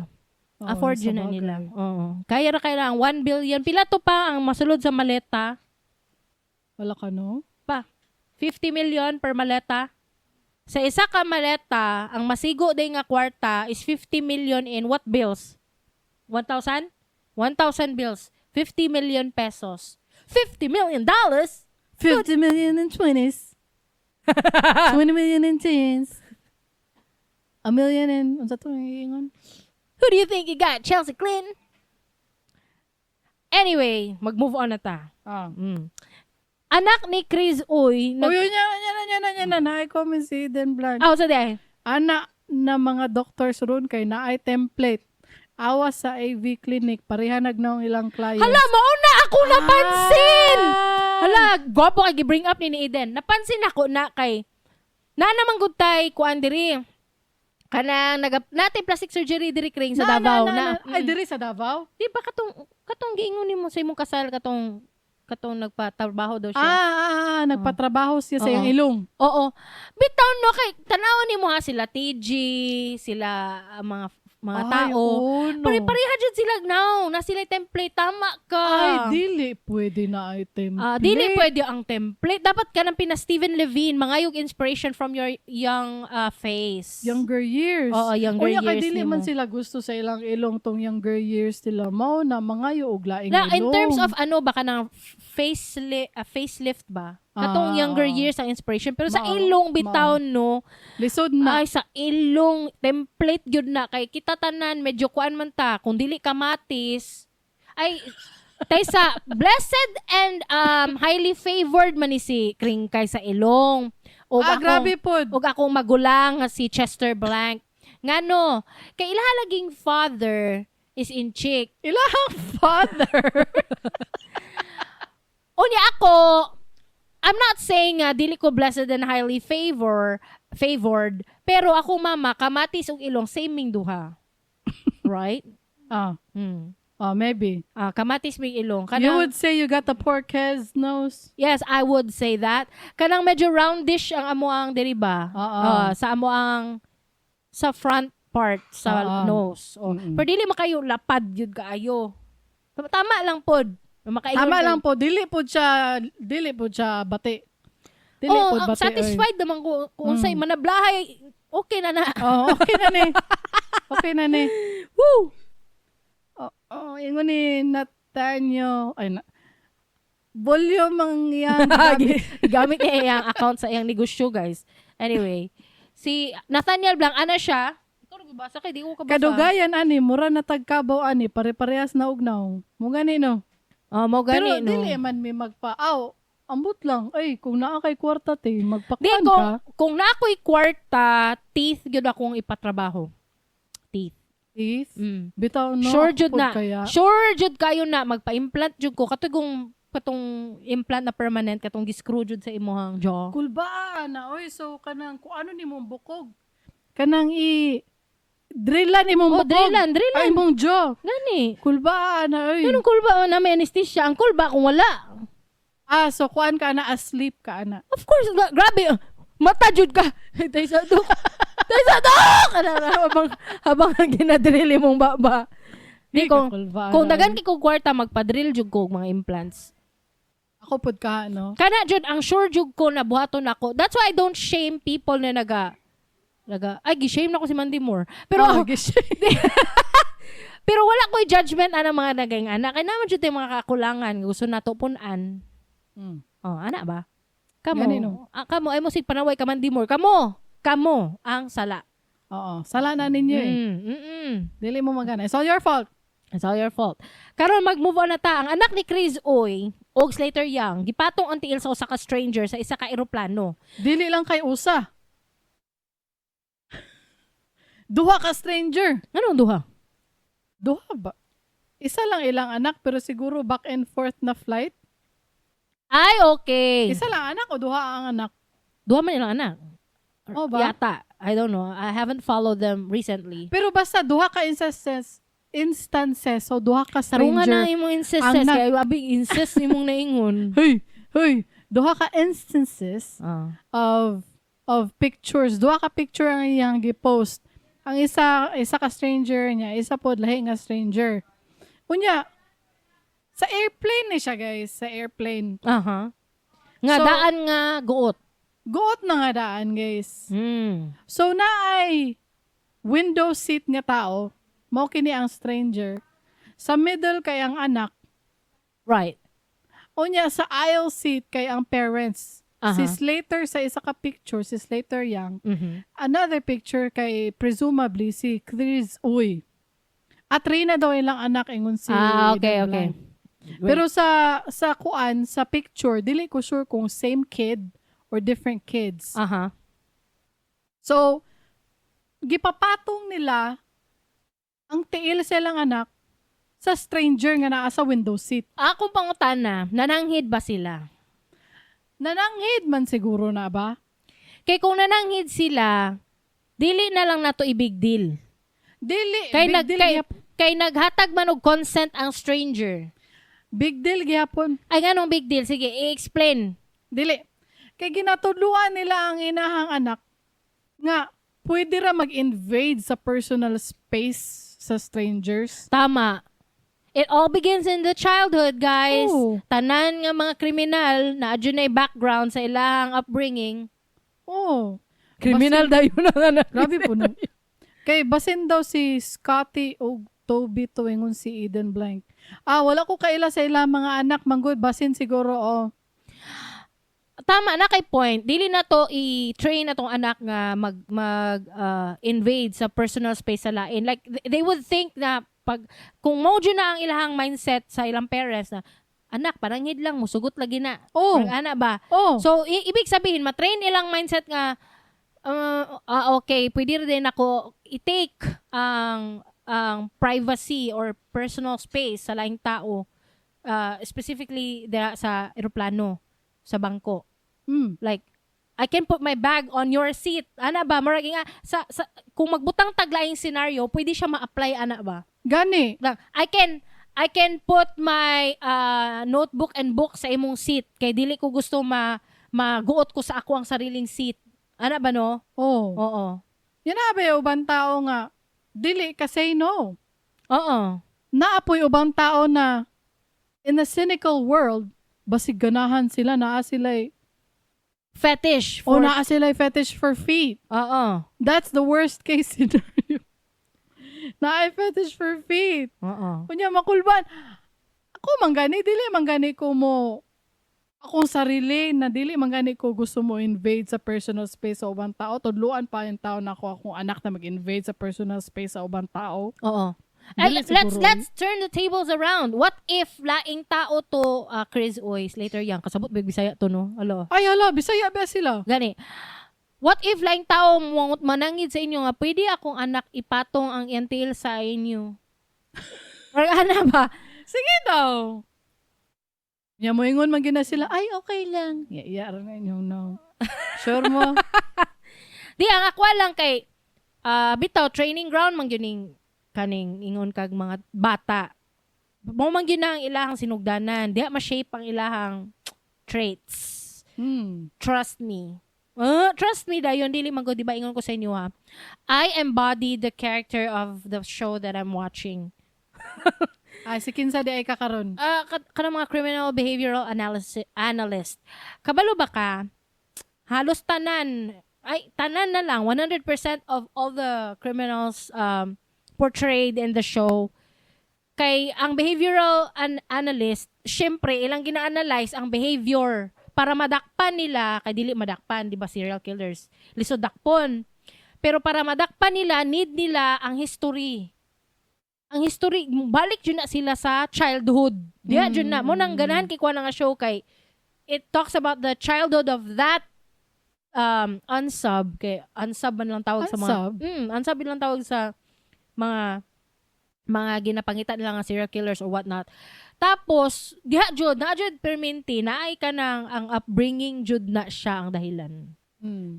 Oo, Afford sa yun na bagay. nila. Oo. Kaya ra kailangan 1 billion. Pila to pa ang masulod sa maleta? Wala ka, no? Pa. 50 million per maleta. Sa isa ka maleta, ang masigo day nga kwarta is 50 million in what bills? 1,000? 1,000 bills. 50 million pesos. $50 million? 50 million in 20s. 20 million in teens. A million in unsa to ingon? Who do you think you got? Chelsea Clinton? Anyway, mag-move on na ta. Ah. Anak ni Chris Uy, Oh, yun niya, niya, niya, niya, niya, na comment si Eden Blanc. Ah, sa di. Ana na mga doctors ron kay naay template. Awas sa AV clinic, pareha nag naong ilang clients. Hala, mao na ako napansin! Ah! Hala, gwapo kay gi-bring up ni Eden. Napansin ako na kay na naman gud tay kuan diri. Kanang naga natay plastic surgery diri kring sa Na, Davao na, na. na, na. Ay, diri sa Davao? Di ba katong giingon nimo sa imong kasal katong nagpatrabaho daw siya? Ah, nagpatrabaho siya sa Oo. iyang ilong. Oo. Bitaw no kay tanaw nimo ha sila TG, sila mga Ay, tao. oo, no. Pare-pareha jud sila now. Na sila template, tama ka. Ay, dili pwede na ay template. Ah, dili pwede ang template. Dapat ka ng pina Stephen Levine, mangayog inspiration from your young face. Younger years. Oo, younger Unya, kay years dili nimo. man sila gusto sa ilang ilong tong younger years nila mao na mangayo og laing Na, in ilong. terms of ano baka ng facelift ba? Katong Ah, younger oo. years ang inspiration. Pero sa Mao, ilong bitaw no, Lisod na. ay sa ilong template gyud na kay kita tanan medyo kuan man ta kung dili kamatis ay kaysa blessed and highly favored man ni si Kring kay sa ilong. O Ah, grabe pod. Ug akong magulang nga si Chester Blank. Ngano, kay ilaha laging father is in chick. Ilahang father. Unya ako, I'm not saying nga dili ko blessed and highly favor, favored. Pero ako mama, kamatis ug ilong, same ming duha. Right? Ah, ah, maybe. Ah, kamatis ming ilong. You Kanang, would say you got the pork's nose? Yes, I would say that. Kanang medyo roundish ang amo ang diri ba? Oo. Ah, sa amo ang sa front part sa nose. Oh. Pero dili makayo lapad yun kaayo. Tama lang pod. Makaingon Tama lang po, dili po siya bati. Dili Oh, po ang bati. Oy. Satisfied naman ko kung unsay manablahay, okay na na. Oh, okay na ni. Okay na ni. Woo! Oh, ingon ni Nathaniel, ay na, volume ang iyang Gamit niya iyang account sa iyang negosyo, guys. Anyway, si Nathaniel Blanc, ana siya? Ikaw nagbasa kay di ko kabasa. Kadugayan ani, mura na tagkabaw ani, pare-parehas na ugnaw. Mo gani, no? Oh, mo Pero gani, no. dili man mi magpa aw, ambot lang. Ay, kung naa kay kwarta te, Di magpakuan kung ka. Kung na ako'y kwarta, teeth gyud akong ipatrabaho. Teeth. Teeth. Bitaw, no. Sure ako jud pod na. kaya. Sure jud kayo na magpa-implant jud ko katong katong implant na permanent, katong gi-screw jud sa imong jaw. Kulba na oy, so kanang kung ano ni mong bukog. Kanang i drillan imong Oh, bukog. drillan, drillan. Ay, imong jaw. Gani. Kulba na oy. Ganun kulba oh, na may anesthesia. Ang kulba kung wala. Ah, so kuan ka na, asleep ka na. Of course, grabe. Mata jud ka. Tay sa dok. Tay sa dok. Kana na, habang habang ginadrill imong baba. Di Ay, kung kakulba kung na, dagan oy. kay kog kwarta, magpa-drill jud ko og mga implants. Ako pod ka, no. Kana jud ang sure jud ko na buhaton ako. That's why I don't shame people na naga naga ay, gi-shame na ko si Mandy Moore. Pero Oh, gish- pero wala ko'y judgment ana mga naging anak. Kay naman jud tay mga kakulangan gusto nato pun-an. Oh, ana ba? Kamo. Gani, no? Ah, kamo ay mo sig panaway ka Mandy Moore. Kamo. Kamo ang sala. Oo, sala na ninyo eh. Dili mo magana. It's all your fault. It's all your fault. Karon mag-move on na ta. Ang anak ni Chris Uy og Slater Young gipatong ang tiil sa usa ka stranger sa isa ka eroplano. Dili lang kay usa. Duha ka stranger. Anong duha? Duha ba? Isa lang ilang anak, pero siguro back and forth na flight. Ay, okay. Isa lang anak o duha ang anak? Duha man ilang anak. Oh, ba? Yata. I don't know. I haven't followed them recently. Pero basta duha ka instances, so duha ka Tarungan stranger. na imong instances. Ang Kaya abing incest imong naingon. Hey, hey, duha ka instances of pictures. Duha ka picture ang iyang gi-post. Ang isa, isa ka stranger niya, isa pod lahi nga stranger. Unya, sa airplane ni siya, guys, sa airplane. Nga So- daan nga guot. Guot na nga daan, guys. So naay window seat nga tao, mao kini ang stranger. Sa middle kay ang anak, unya sa aisle seat kay ang parents. Si Slater sa isa ka picture, si Slater Young. Another picture kay presumably si Chris Uy. At Reyna daw ilang anak, ingon si Ah, okay, Eden okay. Blanc. Pero sa kuan, sa picture, dili ko sure kung same kid or different kids. So, gipapatong nila ang tiil sa ilang anak sa stranger nga naa sa window seat. Akong pangutana, nananghid ba sila? Nananghid man siguro na ba? Kay kung nananghid sila, dili na lang nato i-big deal. Dili, Kay big nag deal kay, gihapon. kay naghatag man og consent ang stranger. Big deal gihapon. Ay, nganong big deal? Sige, i-explain. Dili. Kay ginatudluan nila ang inahang anak nga pwede ra mag-invade sa personal space sa strangers. Tama. It all begins in the childhood, guys. Oo. Tanan nga mga kriminal na adunay background sa ilang upbringing. Oh. Kriminal dayon ang anak. Grabe po, no. Kay basin daw si Scotty o Toby to, ingon si Eden Blank. Ah, wala ko kaila sa ilang mga anak, manggod basin siguro, oh. Tama na kay point. Dili na to i-train atong anak nga mag mag invade sa personal space sa lain. Like they would think na pag kung mo jud na ang ilahang mindset sa ilang parents na anak, pananghid lang, musugot lagi na. Oh. Parang ana ba? Oh. So ibig sabihin, matrain ilang mindset nga okay, pwede rin ako i-take ang privacy or personal space sa laing tao, specifically dira sa eroplano, sa bangko. Like, I can put my bag on your seat. Ana ba? Murag nga sa kung magbutang taglaing scenario, pwede siya ma-apply ana ba? Gani. Lang, I can put my notebook and book sa imong seat kay dili ko gusto maguot ko sa ako ang sariling seat. Ana ba, no? Oh. Oo. Yan na ba yung ubang tao nga dili ka say no. Oo. Naa poy ubang tao na in a cynical world, basig ganahan sila, naa sila Fetish o for naa sila fetish for feet. Oo. That's the worst case scenario. Naay fetish for feet. Oo. Kunya makulban. Ako man gani, dili man gani ko mo akong sarili na dili man gani ko gusto mo invade sa personal space sa ubang tao. Tudluan pa yung tao na ako akong anak na mag-invade sa personal space sa ubang tao. Oo. Ay, Dili let's siguro. let's turn the tables around. What if laing tao to, Chris Oys, later yan kasabot big Bisaya to, no? Alo. Ay hala, Bisaya ba sila? Gani. What if laing tao mo manangid sa inyo nga pwede akong anak ipatong ang iyang tiil sa inyo? Or ana ba? Sige daw. Nya mo ingon man gyud na sila, "Ay, okay lang." Ya, iya ra na inyong no. Sure mo? Di ang ako lang kay bitaw training ground man gyud ning kaning ingon kag mga bata. Mo man gyud na ang ilahang sinugdanan. Diha ma-shape ang ilahang traits. Trust me. Trust me dayon, dili man ko, di ba ingon ko sa inyo ha. I embody the character of the show that I'm watching. Ay, si kinsa di ay kakaron? Ah, kanang mga criminal behavioral analysis analyst. Kabalo ba ka? Halos tanan, ay, tanan na lang, 100% of all the criminals portrayed in the show, kay ang behavioral analyst, syempre ilang gina-analyze ang behavior para madakpan nila, kay dili madakpan, di ba, serial killers lisod dakpon, pero para madakpan nila, need nila ang history. Ang history, balik jud na sila sa childhood. Diya jud na mo nang ganahan kay kuha na nga show kay it talks about the childhood of that unsub, kay unsub man lang tawag sa mga Unsub? Unsub lang tawag sa mga ginapangita nila nga serial killers or whatnot. Tapos, diha jud, na jud perminti, naay ka nang ang upbringing jud na siya ang dahilan.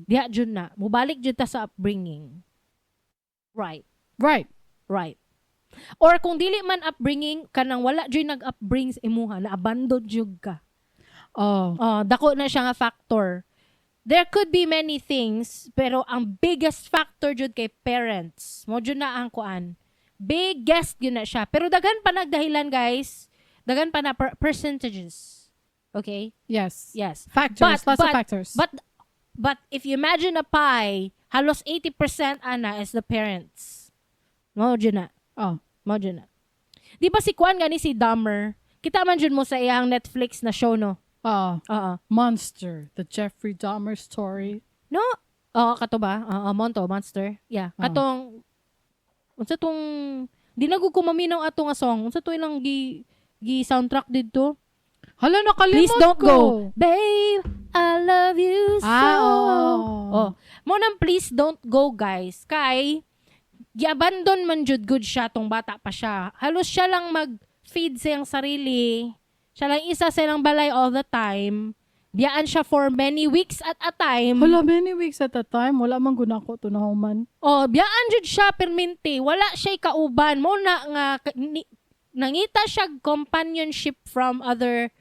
Diha jud na. Mubalik jud ta sa upbringing. Right. Right. Right. Or kung dili man upbringing, kanang wala jud nag-upbring sa imuha, na abandon jud ka. Oh. Oh, dako na siya nga factor. There could be many things, pero ang biggest factor jud kay parents. Mo jud na ang kuan. Biggest yun na siya. Pero daghan pa nagdahilan, guys. Daghan pa na percentages. Okay? Yes. Yes. Factors. Lots of factors. But if you imagine a pie, halos 80% ana is the parents. Mo jud na. Oh. Mo jud na. Di ba si kuan gani, si Dahmer? Kita man jud mo sa iyang Netflix na show, no? Oh. Oo. Monster. The Jeffrey Dahmer Story. No? Oo, kato ba? Oo, Monto, Monster. Yeah. Oo. Katong, unsa tong, di na gud ko maminaw ato nga song. Unsa to ilang gi soundtrack didto? Hala, nakalimot Please Don't ko. Go. Babe, I love you so. Ah, oo. Oh. Mo nang Please Don't Go, guys. Kay, giabandon man jud good siya tong bata pa siya. Halos siya lang mag-feed sa iyang sarili. Siya lang isa sa ilang balay all the time. Biyaan siya for many weeks at a time. Hala, many weeks at a time. Wala man gunako to na human. Oh, biyaan jud siya perminti. Wala siya kauban. Mo na nga nangita siya companionship from other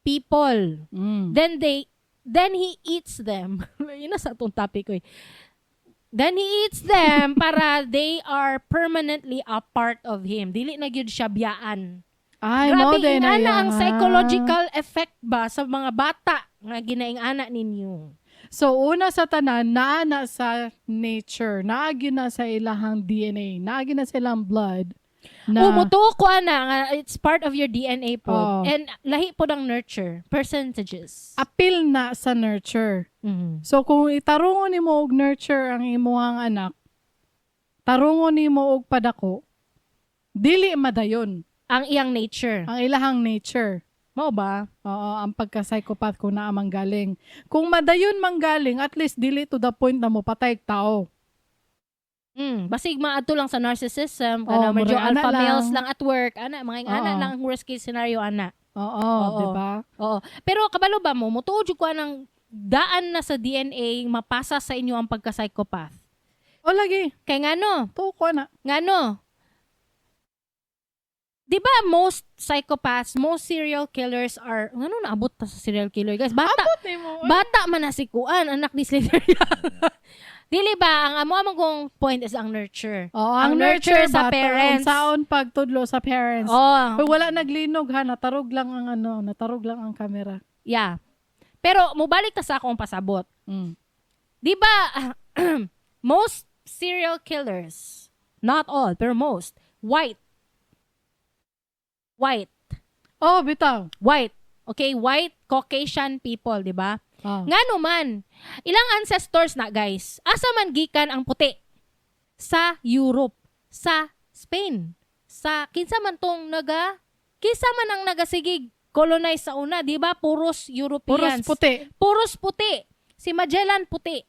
people. Then he eats them. Yun na sa atong topic ko eh. Then he eats them para they are permanently a part of him. Dili na gyud siya biyaan. Ay, mo Grabe din na ingana ang yan. psychological effect ba sa mga bata nga ginaing-ana ninyo. So, una sa tanan, naa na sa nature, naa gyud na sa ilahang DNA, naa gyud na sa ilang blood. Na, Na, oh, ko ana nga it's part of your DNA po. Oo. And lahi po ng nurture, percentages. Apil na sa nurture. So, kung itarungon nimo og nurture ang imuhang anak, tarungon nimo og padako, dili madayon Ang iyang nature. ang ilahang nature. Mao ba? Oo, ang pagka-psychopath kung naa mang galing. Kung madayon mang galing, at least dili to the point na mo patay tao. Basig maadto lang sa narcissism, Oo, kana medyo murag ana alpha lang. males lang at work, ana, mga ana Oo. lang ang worst case scenario ana. Oo, Oo. di ba? Oo. Pero kabalo ba mo, mutuo jud ko anang Daan na sa DNA, mapasa sa inyo ang pagka-psychopath. O lagi, Kay ngano? Tuko na. Ngano? 'Di ba most psychopaths, most serial killers are, ngano naabot ta sa serial killer, guys? Bata Abot nimo. Bata man na si kuan, anak ni Slater Young. Dili ba ang amo among kong point is ang nurture. Oh, ang ang nurture, nurture sa bata, parents. unsaon pagtudlo sa parents. Oh, Uy, wala naglinog ha, natarog lang ang ano, natarog lang ang camera. Yeah. Pero mobalik ta sa akong pasabot. 'Di ba most serial killers, not all, pero most, white. White. Oh, bitaw. White. Okay, white Caucasian people, 'di ba? Oh. Ngano man, ilang ancestors na, guys, asa man gikan ang puti? Sa Europe, sa Spain, sa kinsa man ang nagasigig colonize sa una, 'di ba? Puros Puros Europeans. puti. Puros puti. Si Magellan, puti.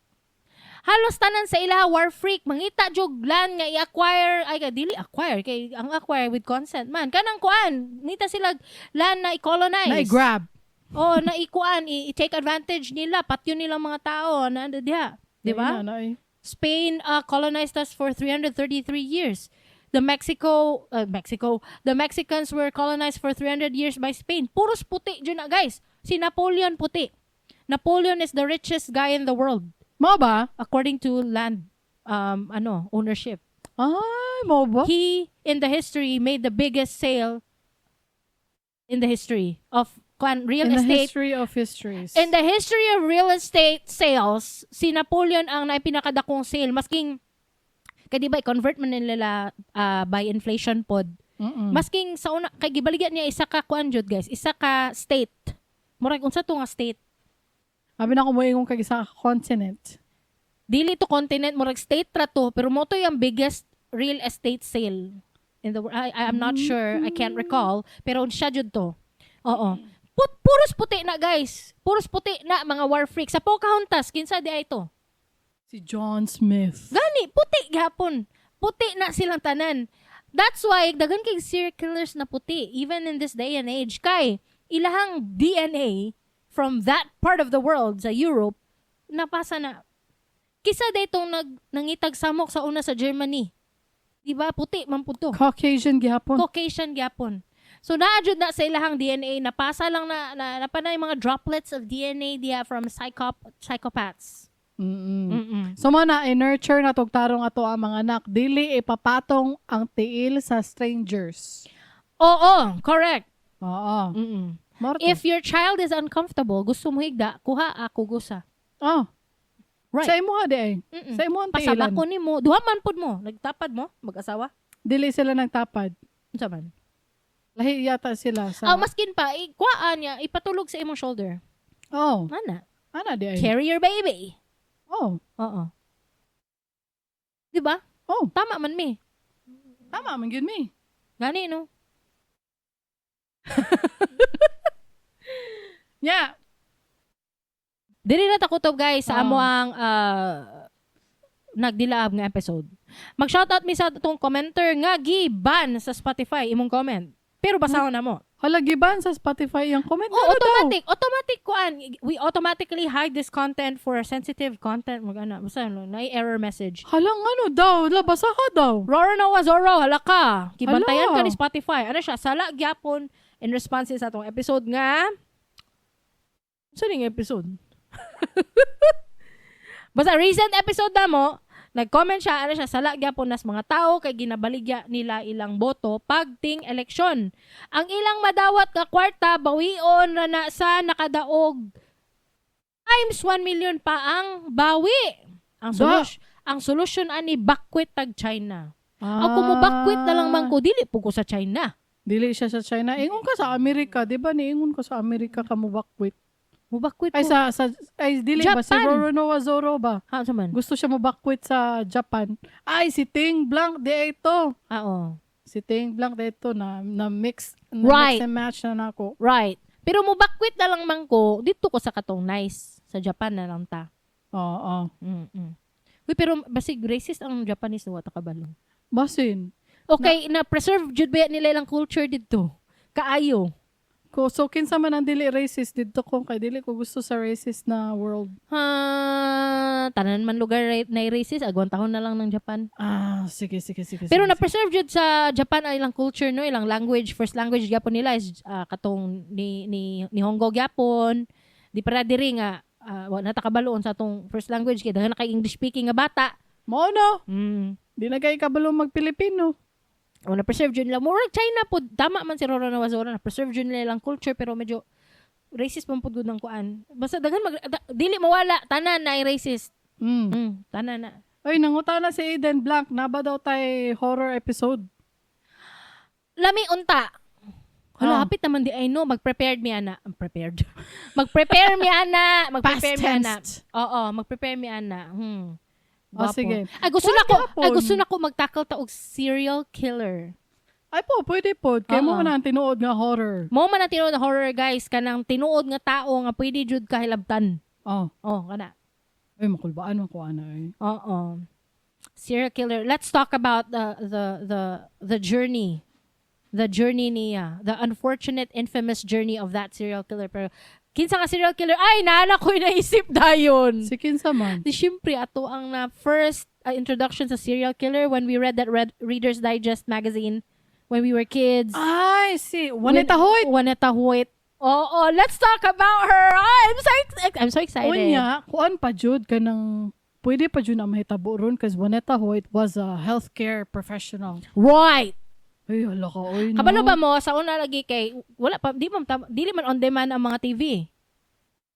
Halos tanan sa ila war freak, mangita jug land nga i-acquire, ay ka dili acquire kay ang acquire with consent man. Kanang kuan, ngita sila land na i-colonize. Na-grab. Oh, na ikuan, i-take advantage nila, patyon nilang mga tao na ando diha. Di ba? Na, na, eh. Spain colonized us for 333 years. The Mexico, Mexico, the Mexicans were colonized for 300 years by Spain. Puros puti jud na, guys. Si Napoleon, puti. Napoleon is the richest guy in the world Mao ba? according to land ano, ownership. Ay, mao ba? He in the history made the biggest sale in the history of kuan real In the estate. history of histories. In the history of real estate sales, si Napoleon ang naipinakadakong sale. Masking, kay di ba, i-convert man nila by inflation pod. Masking sa una, kay gibaligya niya isa ka kuan jud, guys, isa ka state. Murag unsa to nga state? Abi na ko moingon kag isa ka continent. Dili to continent, murag state ra to, pero mo to yung biggest real estate sale in the world. I'm not sure, I can't recall, pero siya jud to. Oo. Puros puti na, guys. Puros puti na mga war freaks. Sa Pocahontas, kinsa di ay to? Si John Smith. Gani, puti gihapon. Puti na silang tanan. That's why daghan kay serial killers na puti even in this day and age kay ilahang DNA from that part of the world sa Europe napasa na. Kisa daytong nangitag samok sa una sa Germany. Di ba? Puti man pud to. Caucasian gihapon. Caucasian gyapon. So naa jud na sa ilahang DNA, napasa lang na, na napanay mga droplets of DNA diha from psychopaths. So mo na i-nurture na tog tarong ato ang mga anak, dili ipapatong ang tiil sa strangers. Oo, correct. Oo. Mao to. If your child is uncomfortable, gusto mo higda, kuha ako gusa. Oh. Right. Sa imo ha di ay. Sa imo ang tiilan. Pasaba ko nimo, duha man pud mo, nagtapad mo, mag-asawa. Dili sila nagtapad. Unsa man? Lahi yata sila sa Ah, maskin pa, ikuhaan niya, ipatulog sa imong shoulder. Oh, Ana. ana di ay. Carry your baby. Oh. Oo. Di ba? Oh, Tama man mi. tama man gyud mi. Gani no. Nya, Dili na ta kutob, guys, sa Ah. amo ang nagdilaab nga episode. Mag-shoutout mi sa atong commenter nga gi-ban sa Spotify imong comment. Pero basahon na mo. Hala, giban sa Spotify yung comment. Oh, Ano daw? automatic kuan. We automatically hide this content for sensitive content. Mag ana, basta ano, na error message. Hala, ano daw? Labasa ka daw. Roro Noah Zorro, hala ka. Kibantayan Hala. ka ni Spotify. Ano siya, sala gyapon in response sa atong episode nga. Saan yung episode? Basta recent episode na mo, nag-comment siya, ano siya, sala gyapon nas mga tao kay ginabaligya nila ilang boto pagting eleksyon. Ang ilang madawat nga kwarta, bawion ra na sa nakadaog times 1 million pa ang bawi. Ang Da. solusyon, ang solusyon ani bakwit tag China. Ah. Ang kumubakwit na lang man ko, dili po ko sa China. Dili siya sa China. Ingon ka sa Amerika, di ba? Niingon ka sa Amerika ka mubakwit. Mubakwit Ay ko. sa ay dili ba si Japan. Roro Noah Zorro ba? Ha, unsa man? Gusto siya mubakwit sa Japan. Ay si Ting Blanc di ay ito. Ah, oo. Si Ting Blanc di ito na na mix na mix and match na nako. Right. Pero mubakwit na lang man ko, dito ko sa katong nice. Sa Japan na lang ta. Oo. Uy, pero basig racist ang Japanese no, wata kabalo. Basin. Okay, na, preserve jud ba nila ilang culture dito? Kaayo. Ko so kinsa man ang dili racist didto ko kay dili ko gusto sa racist na world. Ha, tanan man lugar na racist, agwantahon na lang ng Japan. Ah, sige sige sige. Pero sige, na-preserve jud sa Japan ang ilang culture, no, ilang language, first language gyapon nila is katong ni Nihongo gyapon. Di para diri nga wa na ta kabaloon sa atong first language kay daghan na kay English speaking nga bata. Mao no. Di na kay kabalo mag-Pilipino. O na-preserve jud nila. Murag China pod, tama man si Roro Nawazora, na-preserve jud nila ilang culture pero medyo racist man pud gud ang kuan. Basta daghan dili mawala tanan na racist. Tanan na. Ay, nangutana si Aiden Blanc, naa ba daw tay horror episode? Lami unta. Hala, Ah. hapit naman di ay no, mag-prepared mi ana. I'm prepared. Mag-prepare mi ana, mag-prepare Past mi ana. tense. Oo, mag-prepare mi ana. Oh, Gwapo. sige. Ay gusto Wala na ko, gihapon. ay gusto na ko mag-tackle ta og serial killer. Ay po, pwede po. Kaya mo Oo. man ang tinuod nga horror. Mo man ang tinuod na horror, guys, kanang tinuod nga tao nga pwede jud kahilabtan. Oh. Oh, kana. Ay, makulbaan man ko ana eh. Oo. Serial killer. Let's talk about the journey. The journey niya. The unfortunate, infamous journey of that serial killer. Pero kinsa nga serial killer? Ay, naala ko naisip dayon. Si kinsa man. Di syempre ato ang na first introduction sa serial killer when we read that Reader's Digest magazine when we were kids. Ay, si Juanita Hoyt. Juanita Hoyt. Oo, let's talk about her. I'm so excited. Unya, kuan pa jud kanang pwede pa jud na mahitabo ron cause Juanita Hoyt was a healthcare professional. Right. Ay, hala ka, oy, no. Kabalo ba mo sa una lagi kay wala pa di man dili man on demand ang mga TV.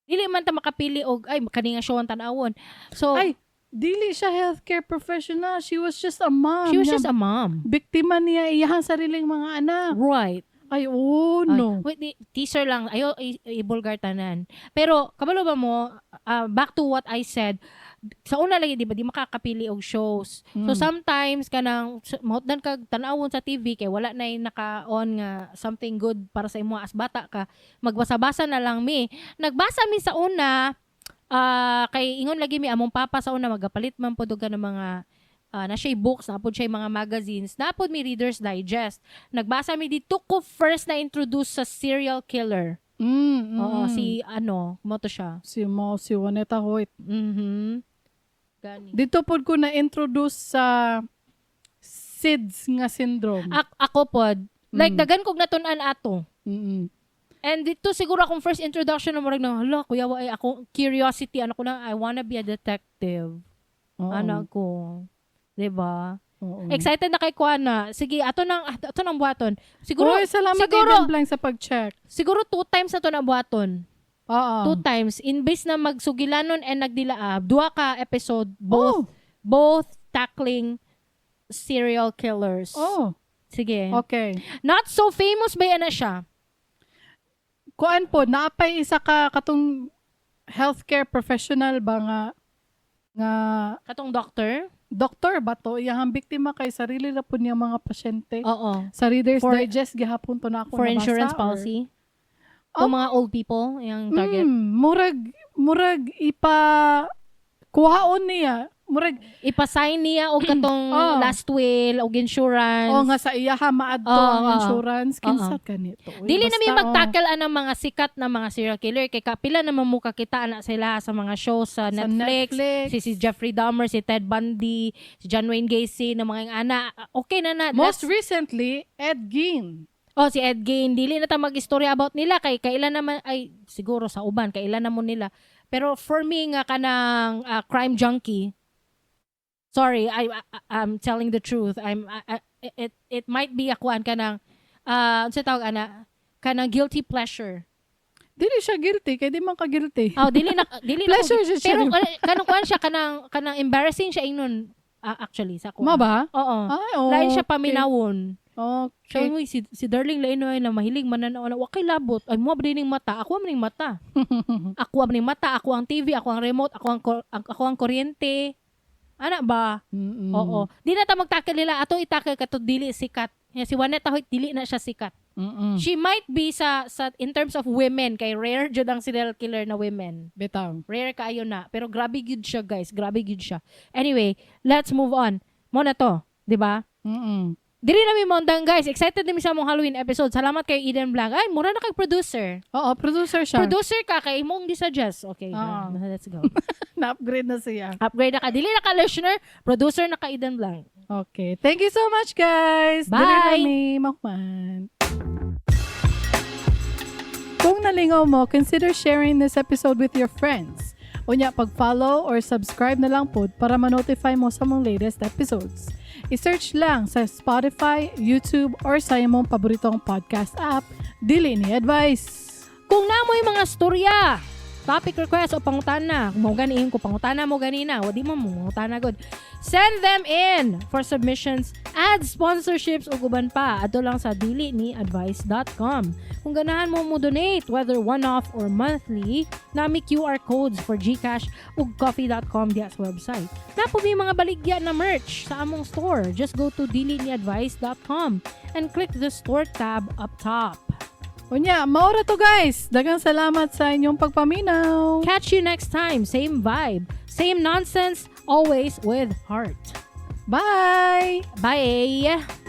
Dili man ta makapili og ay kani nga show ang tan-awon. So Ay, dili siya healthcare professional. She was just a mom. She was Niya- just a mom. Biktima niya iyahang sariling mga anak. Right. Ay, oh, Ay, no. wait, teaser lang. Ayo, i-bulgar tanan. Pero, kabalo ba mo, back to what I said, sa una lagi, di ba, di makakapili og shows. So, sometimes, kanang, mahutdan kag tan-awon sa TV, kay wala na yung naka-on nga something good para sa imo as bata ka, magbasa-basa na lang mi. Nagbasa mi sa una, kay ingon lagi mi among papa sa una, magapalit man pod og ng mga na siya books, naa pod siya mga magazines, naa pod mi Reader's Digest. Nagbasa mi dito ko first na introduce sa serial killer. Oo, si ano, mao to siya. Si mo, si Juanita Hoyt. Gani. Dito pod ko na-introduce sa SIDS nga syndrome. Ako pod, like daghan kog natun-an ato. And dito siguro akong first introduction na murag na, hala, kuya, wa ay ako curiosity, ano ko na, I wanna be a detective. Ano ko. 'Di ba? Oo. Excited na kay Kuana. Sige, ato nang buhaton. Siguro Oy, salamat siguro Aiden Blanc sa pag-check. Siguro two times na to na buhaton. Oo. Two times. Imbes na magsugilanon and nagdilaab, duha ka episode, both Oh. both tackling serial killers. Oh. Sige. Okay. Not so famous ba yan na siya? Kuan po, naapay isa ka katong healthcare professional ba nga Katong doctor? Doctor ba to? Iyahang biktima kay sarili na po niya mga pasyente. Oo. Sa Reader's Digest gihapon to na ako For nabasa, insurance policy? Oh. O mga old people, yung target. Murag ipa kuhaon niya. Murag Ipa-sign niya og katong Oh. last will og insurance. O nga sa iyaha maadto Oo, ang oo. insurance kinsa kanito. Uy, Dili na mi basta, oh. mag-tackle anang mga sikat na mga serial killer kay kapila naman mo kakita na sila sa mga shows sa Sa Netflix. Netflix. Si Jeffrey Dahmer, si Ted Bundy, si John Wayne Gacy, na mga ana. Okay na na. Most recently, Ed Gein. Oh, si Ed Gein, dili na ta mag-istorya about nila kay kailan naman ay siguro sa uban kailan na mo nila. Pero for me nga kanang crime junkie. Sorry, I'm telling the truth. I'm I, it it might be akuan kanang unsa tawag ana, kanang guilty pleasure. Dili siya guilty kay di man ka guilty. Oh, dili na Pleasure siya siya. Pero kanang kuan siya, kanang embarrassing siya ingnon actually sa kuan. Ma ba? Oo. Ay, oh, Lain siya paminawon. Okay. Siya, uy, si Darling lain na na mahilig man na na wa kay labot. Ay mo ba ning mata? Ako man ning mata. Ako man ning mata, ako ang TV, ako ang remote, ako ang kuryente. Ana ba? Oo. Di na ta mag-tackle nila. Ato i-tackle kato dili sikat. Ya, si Juanita Hoyt dili na siya sikat. She might be sa in terms of women kay rare jud ang serial killer na women. Bitaw. Rare kaayo na, pero grabe gyud siya, guys. Grabe gyud siya. Anyway, let's move on. Mo na to, 'di ba? Mm-mm. Diri na mi mondang, guys. Excited na mi sa among Halloween episode. Salamat kay Eden Blanc. Ay, mura na kay producer. Oo, producer siya. Producer ka kay imong gi-suggest. Okay, Oo. Let's go. Na-upgrade na siya. Upgrade na ka. Dili na ka listener, producer na ka Eden Blanc. Okay. Thank you so much, guys. Bye. Diri na mi, mahuman. Kung nalingaw mo, consider sharing this episode with your friends. Unya, pag-follow or subscribe na lang pod para ma-notify mo sa mong latest episodes. I-search lang sa Spotify, YouTube, or sa imong paboritong podcast app, Dili Ni Advice. Kung namoy mga storya, topic request o pangutana, kung mo ganiin ko pangutana mo ganina, wadi mo mo mangutana gud. Send them in for submissions, add sponsorships ug uban pa. Adto lang sa diliniadvice.com. Kung ganahan mo mo donate, whether one-off or monthly, nami QR codes for GCash ug coffee.com diya sa website. Naa po may mga baligya na merch sa among store. Just go to diliniadvice.com and click the store tab up top. Unya, maura to, guys. Daghang salamat sa inyong pagpaminaw. Catch you next time. Same vibe, same nonsense, always with heart. Bye! Bye!